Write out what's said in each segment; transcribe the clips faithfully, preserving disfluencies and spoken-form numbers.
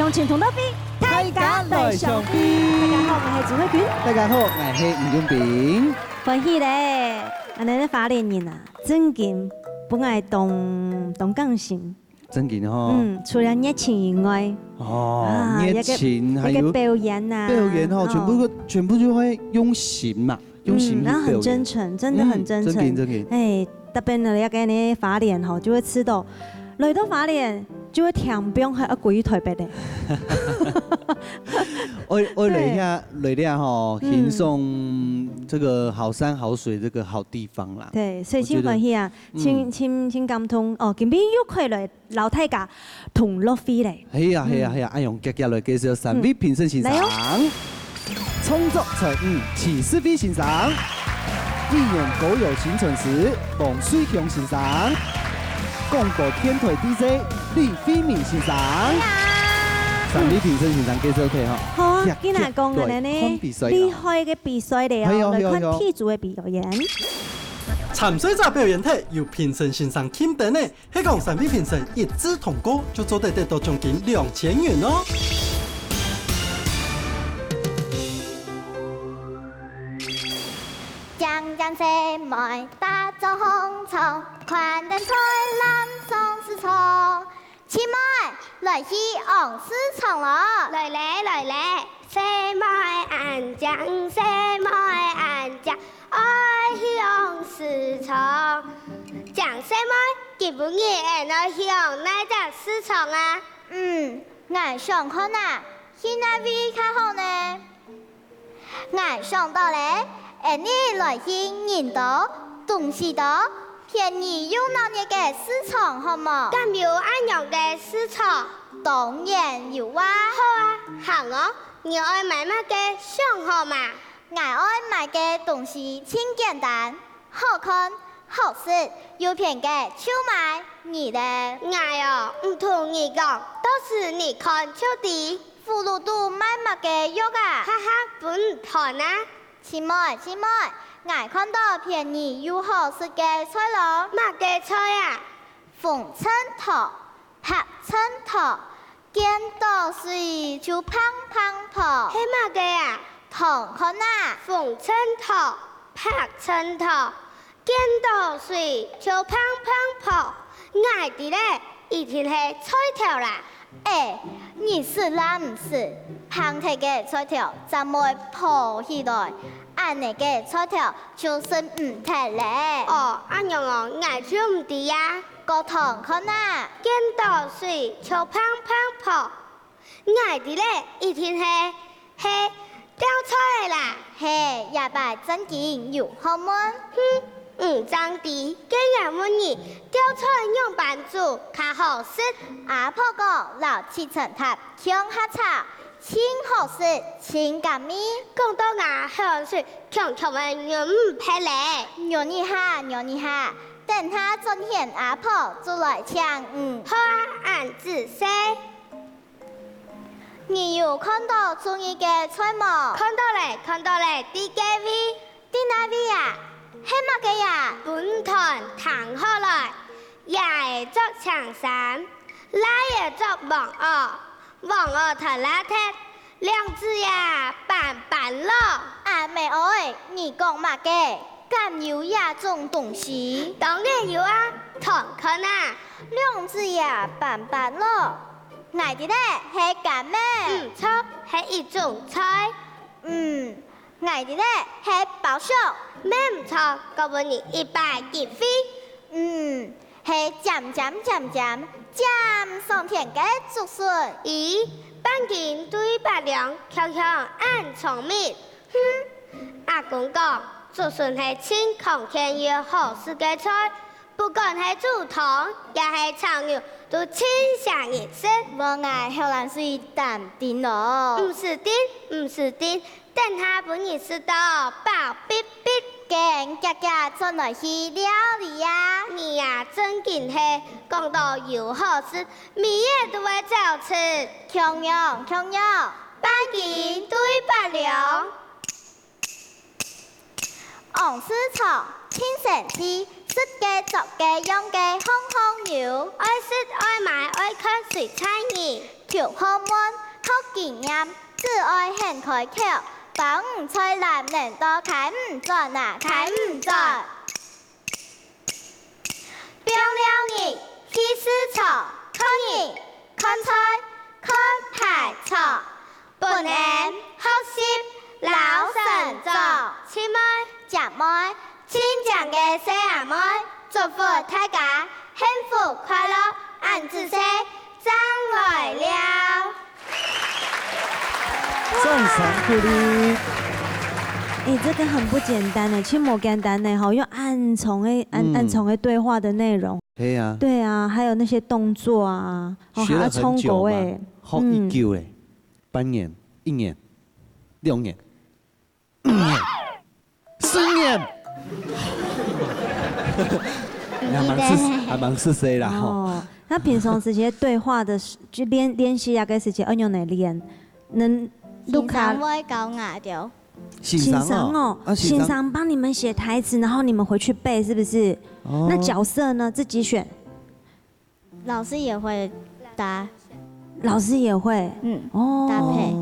鄉親同樂會，大家來相會。大家好，𠊎係朱慧君。大家好，𠊎係吳永斌。歡喜咧，恁呢花蓮人啊，正經分𠊎當，當感心。正經吼。嗯，除了熱情以外，哦，啊，熱情，還有那個，那個表演啊，表演吼，哦。全部都，全部就會用心嘛。 用心去表演。嗯，然後很真誠，真的很真誠。嗯，真的，真的。哎，特別呢，愛來到花蓮吼，就會知道，來到花蓮就會聽講還愛歸台北的。愛，愛來遐，對。來遐吼，嗯。欣賞這個好山好水，這個好地方啦。對，所以真歡喜啊，我覺得，真，嗯。真，真感動哦，今晡日又可以來 摎大家同樂會咧。係啊，係啊，嗯。係啊，恁樣遽遽來介紹三位評審先生。嗯。來哦。創作才女徐世輝先生，藝員歌友行程師黃水強先生，廣播電台DJ李慧敏先生。係啊。三位評審先生介紹佢吼。好啊，遽遽，今仔講个呢，來看比賽啦。厲害个比賽咧哦，係哦，來看，係哦，係哦。第一組个表演。參賽者表演忒，由評審先生欽點呢。 係講三位評審一致通過，就做得得到獎金兩千元哦。靚靚細妹打早紅妝，看等菜籃上市場。姊妹，來去逛市場咯！來咧，來咧，細妹恁靚，細妹恁靚，愛去逛市場。靚細妹， 今晡日𠊎愛去哪隻市場啊？嗯，𠊎想看啊，去哪位較好呢？𠊎想到咧，𠊎俚來去人多、東西多、便宜又鬧熱个市場，好無？敢有恁樣个市場？當然有啊！好啊，行哦！你愛買麼个想好嗎？𠊎愛買个東西盡簡單， 好看、好食又便宜个就買，你咧？𠊎哦，毋同你講，到時你看就知。葫蘆肚賣麼个藥啊？哈哈，分你斷啊！姊妹，姊妹，𠊎看到便宜又好食个菜咯。麼个菜啊？紅塵土、白塵土， 見到水就嘭嘭噗。係麼个啊？同款啊！紅塵土、白塵土，見到水就嘭嘭噗。𠊎知咧，一定係菜頭啦。欸，你識啦毋識？嘭忒个菜頭正會浮起來，恁呢个菜頭就食毋忒咧。哦，恁樣哦，𠊎就毋知啊。 過同款啊！見到水就嘭嘭噗。𠊎知咧，一定係，係吊菜个啦。係，這擺正經有學問。哼，毋正知，該𠊎問你，吊菜仰般煮較好食？阿婆講，摎七層塔共下炒，盡好食，盡甘味。講到𠊎口水 強強个忍毋忒咧。忍一下，忍一下，等下轉現阿婆就來請你。好啊，恁仔細。你有看到中意个菜無？看到咧，看到咧，在該位。在哪位啊？係麼个啊？分你斷聽好來，爺仔著青衫，倈仔著黃襖， 黃襖斷啦忒，兩子爺板板落。阿姆哀，你講麼个？敢有這種東西？當然有啊，同看啊！兩子爺板板落，𠊎知咧，係柑仔。毋著，係一種菜。嗯， 𠊎知咧，係包粟。乜毋著，過分你一擺機會。嗯，係尖尖尖尖，尖上天个竹筍。咦，半斤對八兩，強強恁聰明。哼，阿公講，竹筍係盡康健又好食个菜， 不管係煮湯，也係炒肉，都盡適人食。無𠊎口涎水澹滇咯。毋使滇，毋使滇，等下分你食到飽必必。緊遽遽轉來去料理啊！你啊，正經係講到有好食，味覺都會走出。共樣，共樣，半斤對八兩。 往市場，盡生趣，食个、著个、用个，項項有。愛食愛買愛看隨在你。求學問，學經驗，只愛肯開口，包你菜籃冷到開毋轉啊，開毋轉。放尞日去市場，看人、看菜、看排場，分𫣆學習摎成長。親愛姊妹、親情个細阿妹，祝福大家幸福快樂，恁仔細，正來尞。掌聲鼓勵。哎，這個很不簡單呢，真無簡單呢，吼，用恁長个、恁、嗯。恁長个對話的內容。係啊。對啊，還有那些動作啊，哦，學了很久嘛，還要唱歌哎。學已久哎，嗯。半年、一年、兩年、五年、十年，還蠻實、還蠻實際啦，吼。哦，那平常時節對話的時，就練、練習啊，該時節愛仰般來練，能錄下。先生會教𠊎兜。先生哦，先生哦，啊，先生。先生幫你們寫台詞，然後你們回去背，是不是？哦。那角色呢，自己選。 老師也會搭。老師也會？嗯，哦。搭配。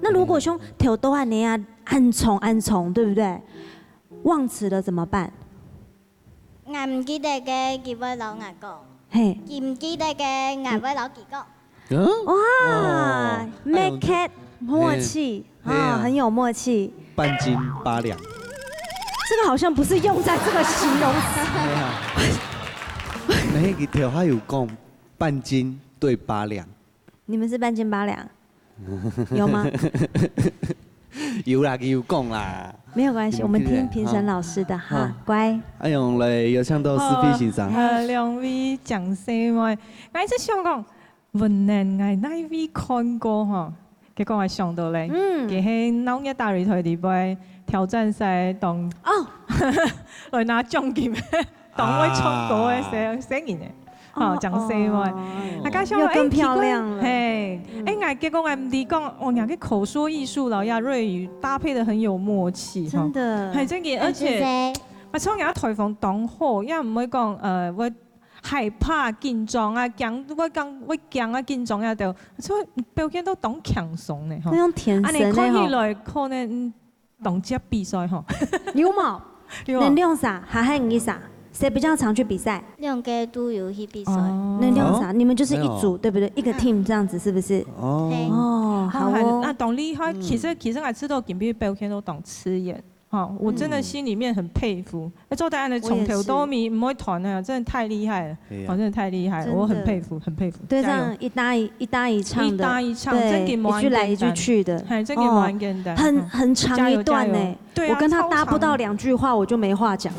那如果像頭拄恁呢啊，恁長恁長，對不對？忘詞了怎麼辦？𠊎毋記得个，佢會摎𠊎講。嘿。佢毋記得个，𠊎會摎佢講。嗯？哇，哦，make it默契。哎呦， 係啊。哦，很有默契。半斤八兩。這個好像不是用在這個形容詞。係啊。無，佢頭下有講半斤對八兩。你們是半斤八兩？有嗎？有啦，佢有講啦。沒有關係，有，我們聽評審老師的哈，哈。乖。哎呦，來，有請到思菲先生。好，呃，兩位掌聲嘛。𠊎一直想講， 問恁𠊎哪位看過吼？結果𠊎想到咧，嗯。佢係鬧熱大擂台裡背挑戰賽當，哦。來拿獎金，當會唱歌个細，啊。細人仔。吼，哦，掌聲嘛。哦。大家想，又更漂亮了。哎，奇怪，嘿，嗯。哎，𠊎結果𠊎毋知講，哦，你个口說藝術摎這瑞語搭配得很有默契，吼。真的。嘿，真个，而且，哎，謝謝。啊，像人家台風當好，也毋會講，呃，會 害怕、緊張啊，驚，會講，會驚啊，緊張啊，都，所以表現到當輕鬆呢，吼。那種天生的吼。恁呢看起來可能，嗯，當接比賽吼。有無？有啊。恁兩儕，還係你儕，誰比較常去比賽？兩個都有去比賽。哦。恁兩儕，哦。你們就是一組，沒有。對不對？一個team這樣子，是不是？哦。嘿。哦，好哦。啊，當厲害，嗯。其實，其實𠊎知道今晡日表現到當自然。 吼，我真的心裡面很佩服。嗯。要做到恁呢從頭到尾毋會斷啊，我也是。真的太厲害了。係啊。哦，真的太厲害了，真的。我很佩服，很佩服。對，加油。這樣一搭一，一搭一唱的，一搭一唱，對，真的無恁簡單。一句來一句去的。嘿，真的無恁簡單。哦，很，嗯。很長一段呢。加油，加油。對啊，我跟他搭不到兩句話，超長。我就沒話講。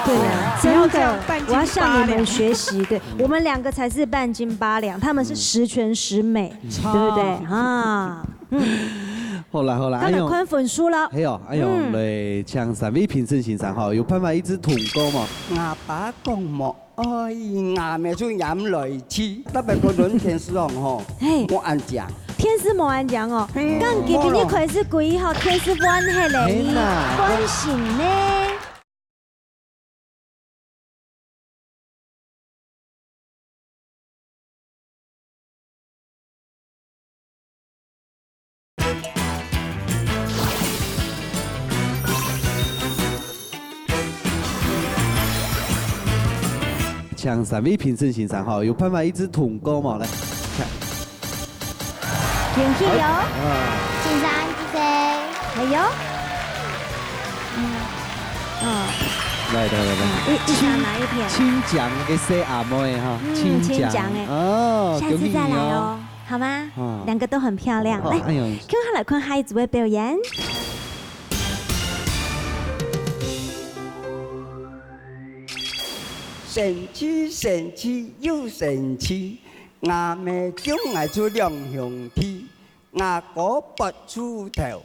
對啊，不要這樣，真的，半斤八兩。我要向你們學習。對，我們兩個才是半斤八兩，他們是十全十美，嗯。對不對？超。啊。 嗯。好啦，好啦，哎喲。當然看分數了。係哦，哎喲，嗯。來，請三位評審先生吼，有辦法一直通過無？吾爸講莫愛，吾姆就拈來試。特別个輪天時哦吼，嘿。無恁靚。天時無恁靚哦，嗯，剛今晡日開始歸吼，天時換起來呢，係啦。關心呢。 請三位評審先生吼，有辦法一直通過無？來，請。 恭喜喲！哎，啊。先生，謝謝。還有？嗯，哦。來，來，來，來。啊，一，一張哪一片？親，親像个細阿妹哈，嗯，親像。親像个。哦，下次再來哦，恭喜你哦。好嗎？哦。兩個都很漂亮。好，來，哎呦。共下來看下一組个表演。 生趣，生趣又生趣，吾姆叫𠊎出兩兄弟，吾哥發鋤頭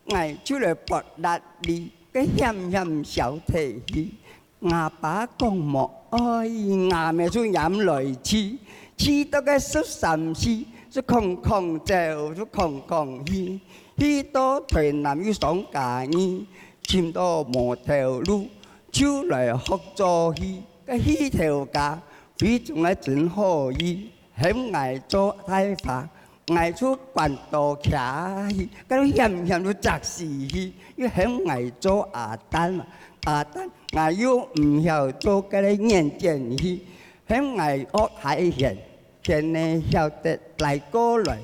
，𠊎就來發礫礐，該險險潲忒去。吾爸講莫愛，吾姆就拈來試，試到該十三四，就空空走，就空空去，去到台南又上嘉義，尋到無頭路， 就來學做戲，該戲頭家非常个真好意，喊𠊎做大花，𠊎就關到徛去，該險險就矺死去，又喊𠊎做阿丹啊，阿丹，𠊎又毋曉做該个眼點去，喊𠊎學海鮮，天呢曉得來過來，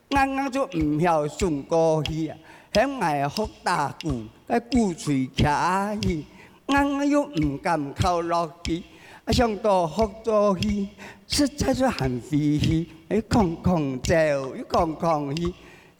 硬硬就毋曉送過去啊，喊𠊎學打鼓，該鼓槌徛去。 硬硬又毋敢靠落去，啊，想到學做戲，實在係還費氣，又空空走，又空空去，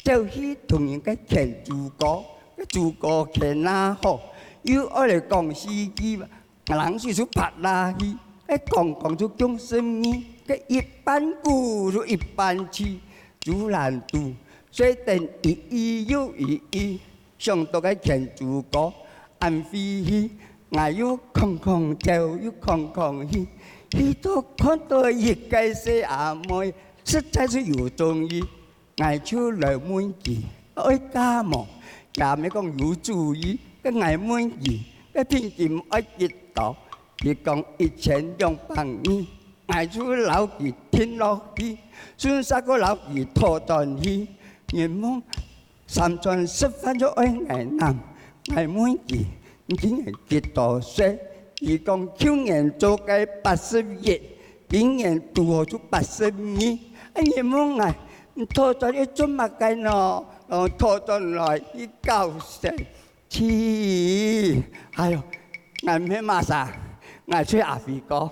走去同人个牽豬哥，該豬哥牽啊好，又愛來講四句，冷水就潑下去，該講講就降十二，該一半鼓就一半氣，豬欄肚，所以等一揖又一揖。 想到該牽豬哥，恁費氣，𠊎又空空走又空空去，去到看到一個細阿妹，實在係有中意，𠊎就來問佢，愛嫁無？佢阿姆講有主意，該𠊎問佢，該聘金愛幾多？佢講一千兩百二，𠊎就摎佢定落去，順續過摎佢討轉去。人問 三餐食飯就愛𠊎揇，𠊎問佢，你今年幾多歲？佢講舊年做个八十一，今年拄好就八十二。啊，人問𠊎，你討轉去做麼个呢？哦，討轉來去搞事。去，哎喲，𠊎毋係麼儕，𠊎係阿飛哥。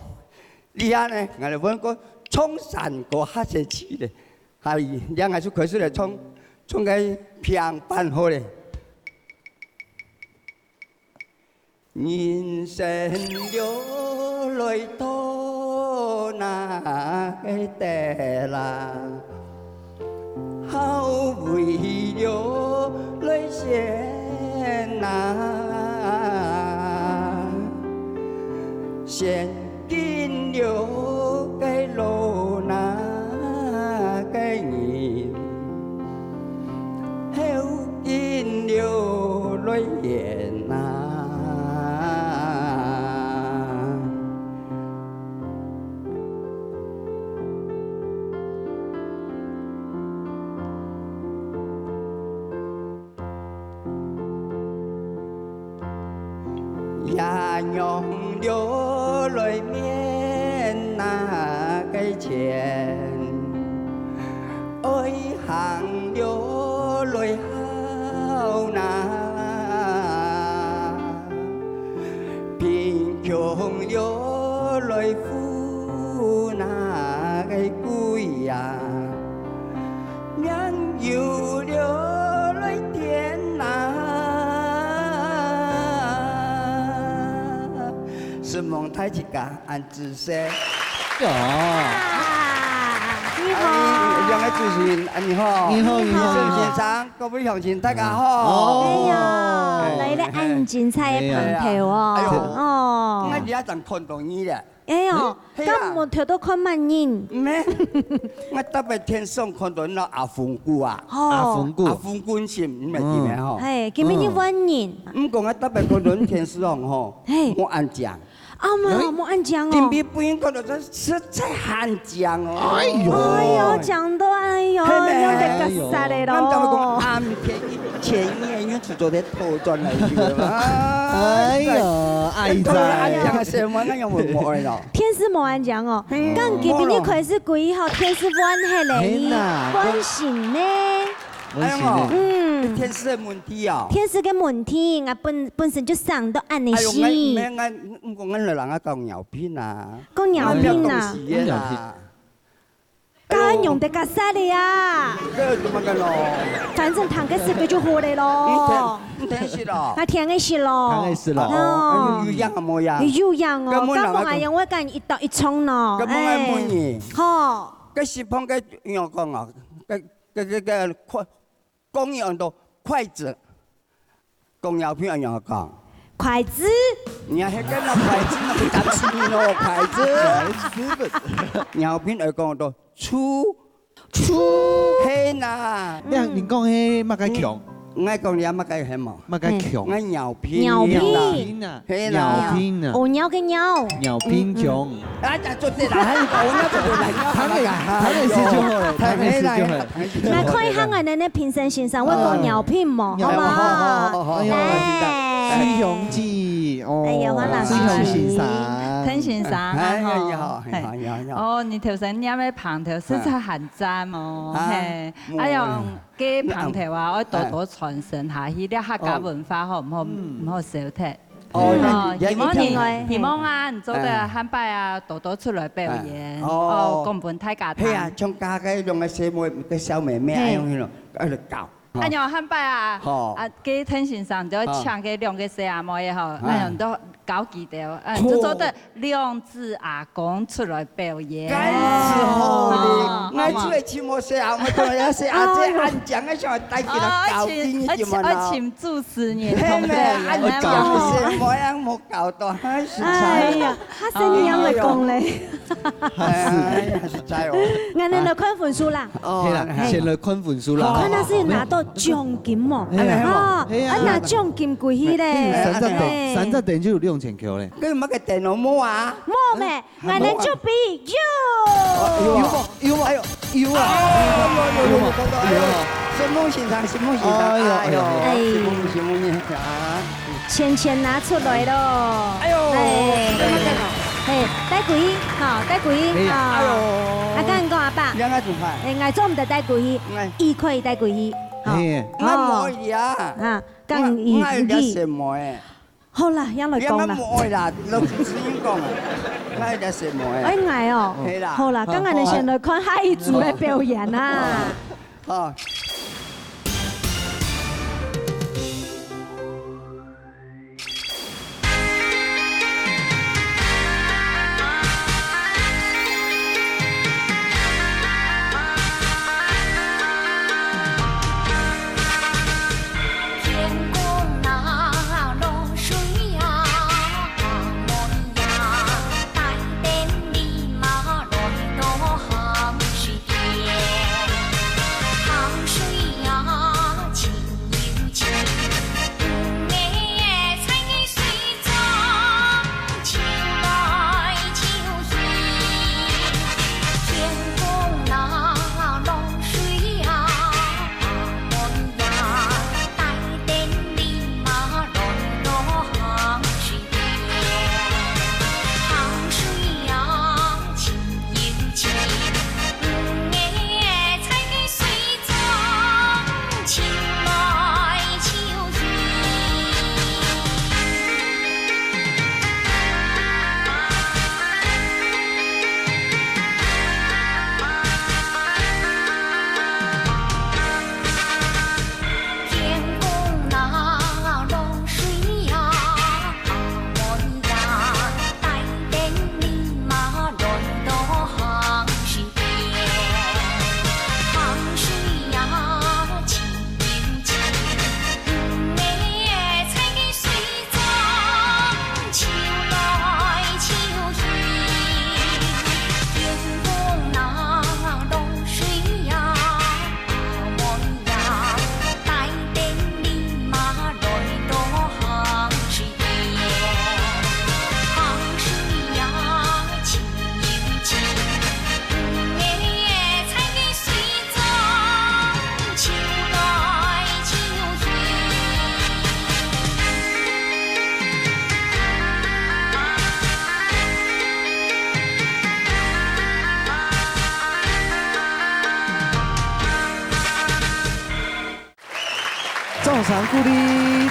這下呢，𠊎來問个唱山歌較先去咧。 下，這下𠊎就開始來唱，唱个平板好咧。人生路來到哪个地啦？好為了來選哪？ 先緊了个路哪个人，後緊了來演哪。 也讓了來面那个前，愛行了來好哪，貧窮了來富那个貴呀。 命由了來天哪。承蒙大自家恁仔細。有。啊，你好。哎，兩个主持人，啊，你好。你好，你好，你好。先生，各位鄉親，大家好。哦。哎呀，來了恁精彩个朋友哦。哎呀。哎呦。哦。𠊎這下正看到你咧。 哎喲，係啊。敢無偷偷看麼人？毋係，𠊎特別電視上看到你阿峰哥啊。吼。阿峰哥。阿峰哥先，你毋係知咩吼？嗯。嘿，今晡日換人。毋過𠊎特別看到你電視上吼，嘿。無恁靚。啊，無，哎。無恁靚哦。今晡日分人看到真實在還靚哦。哎喲。哎喲，靚到哎喲，係咩？靚到結煞咧咯。哎喲。𠊎等於講，暗天一 前一年就做得偷轉來去了嘛。哎呀，哎呀。對啊，這樣的新聞，那樣我，我愛了。電視無恁靚哦，嗯，剛今晡日開始歸號電視換忒咧，係啦，換新呢。換新呢。哎喲，嗯。電視的問題啊。電視个問題，𠊎本，本身就生到恁呢死。哎喲，𠊎，𠊎，毋過𠊎老人家講尿片啊。講尿片啊。𠊎毋曉講時間啊。 該用得較煞咧啊。該有麼个咯？反正聽个時節就好咧咯。你聽，你聽識咯？啊，聽个識咯。聽个識咯。哦，哦。哎，有，有影啊，無影？有影哦，該問人家講，該無愛跟你一刀一衝咯。該問愛問你。哎。吼。該食飯該仰講啊？該，該，該，該筷，講你安到筷子。 講尿片愛仰般講？筷子。你還係跟那筷子，那不打死你咯，筷子。尿片愛講到粗。粗。係啦。你，你講係麼个腔？ 𠊎講你阿媽該喊無？麼个強？𠊎尿頻。尿頻。尿頻啊，係啦。尿頻啊。屙尿个尿。尿頻強。啊，就做得啦，還有講屙尿做得啦，尿頻啦。糖个，糖个就好了，糖个就好了。來看一下𠊎等个評審先生，會講尿頻無？好無？好，好，好，好，好。來。水雄姐，哦，哎呀，歡迎老師。水雄先生。陳先生，哎，哎，你好，你好，你好，你好。哦，你頭先念个鮑頭實在很讚哦，啊，嘿，哎呀， 該鮑頭啊，愛多多傳承下去，這客家文化吼，毋好，毋好消忒。哦，希望你，希望啊，你做得下擺啊，多多出來表演，哦，講分大家聽。係啊，像家个兩个細妹，个小妹妹，哎喲，愛來教。哎喲，下擺啊，啊，該陳先生就請該兩个細阿妹吼，哎喲，都 教佢兜，嗯，就做得兩子阿公出來表演。該係好哩，𠊎出來尋無細阿妹，同人家細阿姐恁靚个，想帶佢來教佢，你知無啦？愛請主持人，係咩？恁靚个細妹，恁無教到，哎，實在。哎呀，他生意也會講嘞。哎呀，實在哦。𠊎等來看分數啦。哦，係啦，先來看分數啦。看下係拿到獎金無？係啊。哦，係啊。啊，拿獎金幾多咧？三十點，三十點就有兩千塊咧。 該麼个電腦無啊？無咩，𠊎等就比有。有啊，有啊，哎喲，有啊，有啊，有啊，有啊。承蒙先生，承蒙先生，哎喲，哎喲，哎。承蒙，承蒙你啊。錢錢拿出來咯。哎喲，哎，哎，戴貴，好，戴貴，哎呀，好。哎喲。啊，跟你講，阿爸，你愛做啥？哎，𠊎做毋得戴貴，哎。一塊戴貴，好。哎。𠊎無愛啊。啊，跟你，𠊎，𠊎有點細妹。 好啦，也來講啦。你莫愛啦，老實講啊，𠊎也係無愛。哎，𠊎哦，係啦。好啦，剛剛你先來看下一組个表演啊。好。掌聲鼓勵。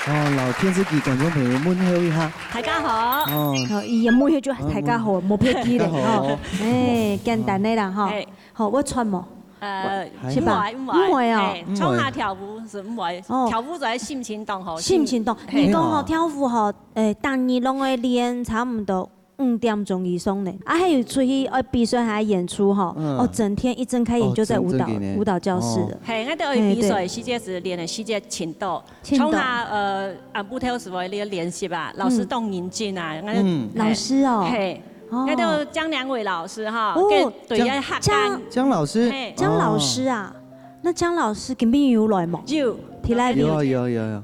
哦，摎電視機觀眾朋友問候一下。大家好。哦。好，佢个問候就大家好，無別个了，大家好。吼。哎，簡單个啦，吼。哎。好，會喘無？呃，係吧？毋會，毋會。毋會哦。哎，唱下跳舞係毋會。哦。跳舞就係心情當好，心情當。嘿。你講吼，哦。跳舞吼，呃，逐日攏愛練差毋多 五點鐘以上呢。啊，還有出去愛比賽還演出吼，嗯。哦，整天一睜開眼就在舞蹈，哦，真，真个呢。舞蹈教室了。哦。嘿，𠊎兜愛比賽个時節係練个時節盡多。盡多。像下，呃，暗晡頭時節个練習啊，老師當認真啊，嗯。𠊎兜，嗯。老師哦。嘿，哦。𠊎兜江良偉老師哈，哦，跟隊員合江，江，江老師。嘿。江老師啊。哦。那江老師今晡日有來無？有。提來有啊，有啊，有啊，有啊。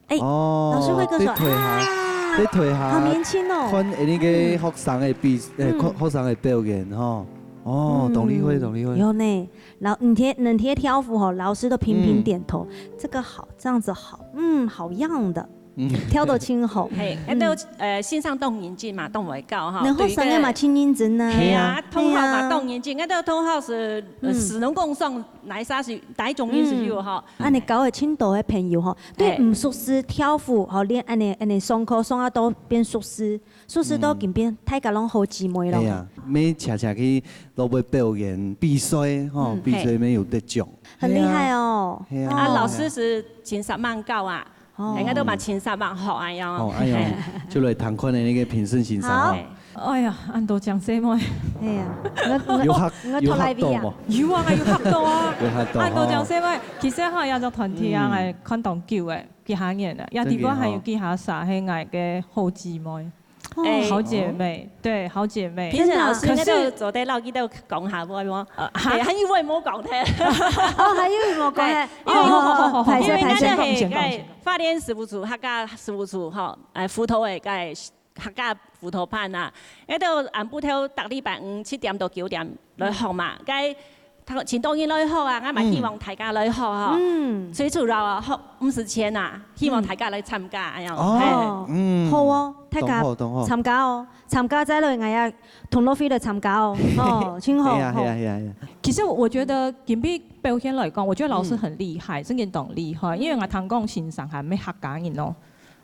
哎，哦，老師會歌手，在台下，啊，在台下好年輕哦。看那個學生个比，哎，嗯。看學生个表演吼。哦，嗯，懂你意思，懂你意思。有呢，老，你貼，你貼條幅吼，老師都頻頻點頭，嗯。這個好，這樣子好，嗯，好樣的。 嗯。跳到盡好。嘿，嗯。該兜，呃，先生當認真嘛，當會教哈。然後上个嘛盡認真啊。對於該，嘿啊，同學嘛，嘿啊。當認真，該兜同學係，呃，嗯。士農工商，哪儕係，哪一種人係有哈。嗯。恁呢交个盡多个朋友吼，對，嘿。毋熟識跳舞吼，連恁呢，恁呢上課上啊都變熟識，熟識到緊變大家攏好姊妹咯。嘿啊，乜常常去落尾表演比賽吼，嗯。比賽乜有得獎。很厲害哦。嘿啊。嘿啊。啊，老師係千三萬教啊。 哦。人家都嘛千三萬學恁樣。哦，哎喲，就來聽看的那個評審先生哦。好。哎呀，恁多靚細妹。哎呀，我，我，有嚇，我，我有嚇到無？有啊，有嚇到啊。有嚇到，恁多靚細妹。哦。其實哈，亞洲團體啊，嗯。𠊎看當久誒，幾下年了。亞洲還有幾下儕係𠊎个好姊妹。哦。哎。好姐妹，對，好姐妹。評審老師，可是，你都做得摎佢兜講下話無？呃，哈？哎，還有話無講忒。哦，還有話無講忒。對，因為，哦，哦，哦，哦，歹勢，歹勢。因為𠊎兜係，講先，講先，講先。 花蓮事務處，客家事務處吼，誒，輔導个，个客家輔導班啊，該兜暗晡頭逐禮拜五七點到九點來學嘛，該，頭，前當然來學啊，𠊎嘛希望大家來學吼。嗯。最主要啊，學毋使錢啊，希望大家來參加，恁樣。哦，嘿。嗯。好哦，大家當好，當好。參加哦，參加再來，𠊎也同樂會來參加哦，哦，真好，係啊，係啊，好。係啊，係啊。其實我覺得今晡日表現來講，我覺得老師很厲害，嗯。真的當厲害，因為𠊎聽講先生還毋係客家人哦。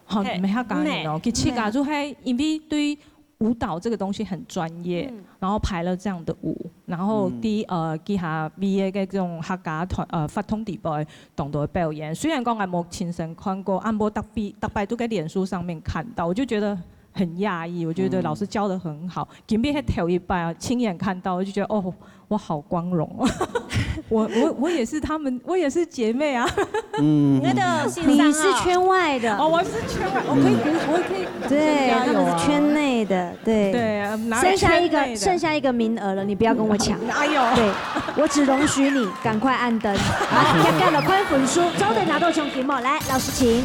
吼，嘿，毋係客家人哦，毋係，佢自家就係因為對舞蹈這個東西很專業，嗯。然後排了這樣的舞，然後佢，嗯。呃，佢下尾个這種客家團，呃，活動底背當多表演。雖然講𠊎無親身看過，啊，毋過逐擺，逐擺都在臉書上面看到，我就覺得很訝異，我覺得老師教得很好。嗯。今晡日係頭一擺啊，親眼看到，我就覺得，哦， 我好光榮。我，我，我也是她們，我也是姐妹啊。嗯。那個先生啊。你是圈外的。哦，我是圈外，我可以鼓，嗯。我可以鼓聲加油啊。對，他們是圈內的，對。對，哪有圈內的？剩下一個，剩下一個名額了，你不要跟我搶。哪有？對，我只容許你趕快按燈。好，要幹了，看分數，早點拿到獎金哦。來，老師請。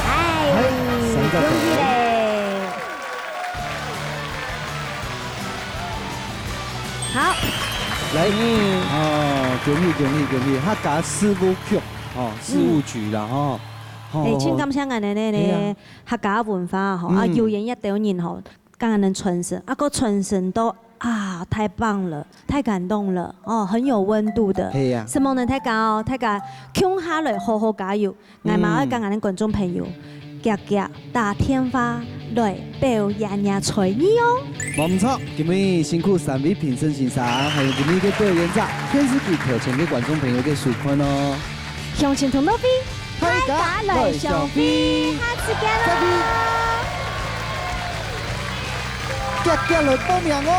哎，哎，三個，恭喜嘞！好。來，嗯。哦，恭喜，恭喜，恭喜！客家事務局，哦，事務局啦，嗯。吼。吼，哎，真感謝恁呢呢，嘿啊。客家文化吼，啊，嗯。有緣一兜人吼， 剛剛能傳承，啊，个傳承到，啊，太棒了，太感動了，哦，很有溫度的。係啊。承蒙呢大家哦，大家共下來好好加油，嗯。𠊎嘛愛跟𠊎个觀眾朋友，遽遽打電話來報名參與哦。無毋著，今晡日辛苦三位評審先生，還有今晡日个表演者，電視機頭前个觀眾朋友个收看哦。 鄉親同樂會，大家來相會，下次見啦！遽遽來報名哦！